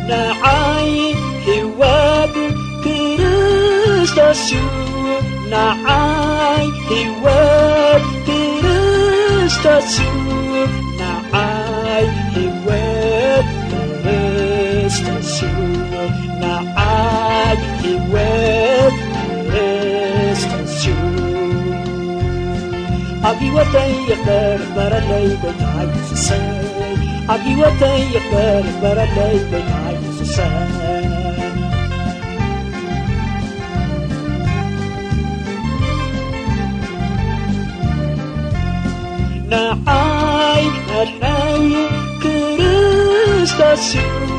ንዓይ ህይወት ክርስቶስ እዩ። ንዓይ ህይወት ክርስቶስ እዩ። ንዓይ ህይወት ክርስቶስ እዩ። ንዓይ ህይወት ክርስቶስ እዩ። ኣብ ህይወተይ ይቕበር በረለይ ጎይታ የሱሰይ። ኣብ ህይወተይ ይቕበር በረለይ ጎይታ የሱሰይ። ንዓይ መድሓኒ ክርስቶስ እዩ።